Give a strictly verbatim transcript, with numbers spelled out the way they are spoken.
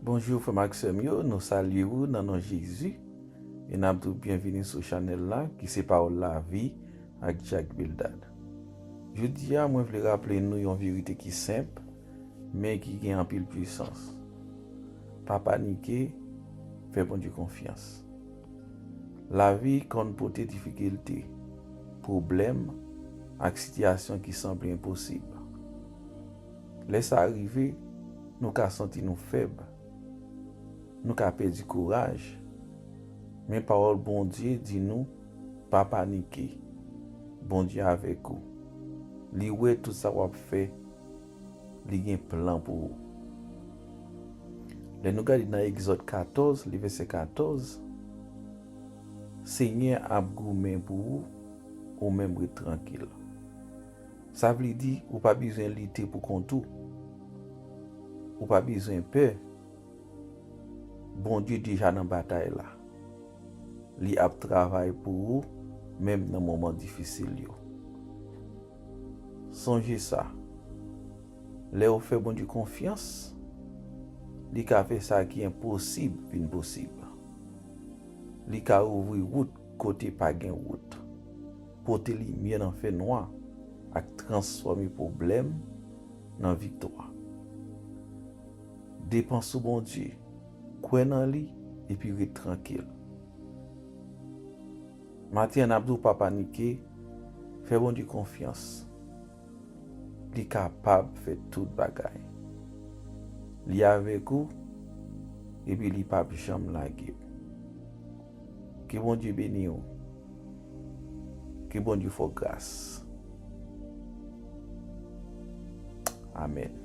Bonjou frè m ak sè m yo, nou salye ou nan non Jezi e n ap di w byenvini sou chanèl la ki se Pawòl Lavi ak Jack Bildad. Jodi a, mwen vle raple nou yon verite ki senp, men ki gen anpil pwisans. Pa panike, fè Bondye konfyans. Lavi konn pote difikilte, pwoblèm, ak sitiyasyon ki sanble enposib. Lè sa rive, nou ka santi nou fèb, nou ka pèdi kouraj. Men pawòl Bondye di nou, pa panike. Bondye avèk ou. Li wè tout sa w ap fè. Li gen plan pou ou. Lè nou gade nan Egzòd katòz, li vèsè katòz, Senyè ap goumen pou ou, ou menm ret trankil. Sa vle di ou pa bezwen lite pou kont ou. Ou pa bezwen pè. Bondye deja nan batay la. Li ap travay pou ou, menm nan moman difisil yo. Sonje sa, lè w fè Bondye konfyans, li ka fè sa ki enposib vin posib. Li ka ouvri wout kote pa gen wout, pote limyè nan fènwa, ak transfòme pwoblèm nan viktwa. Depan sou Bondye, kwè nan li, epi ret trankil. Maten an, n ap di w pa panike, fè Bondye konfyans. Li kapab fè tout bagay. Li avèk ou, epi li p ap janm lage w. Ke Bondye beni w. Ke Bondye fè w gras. Amèn.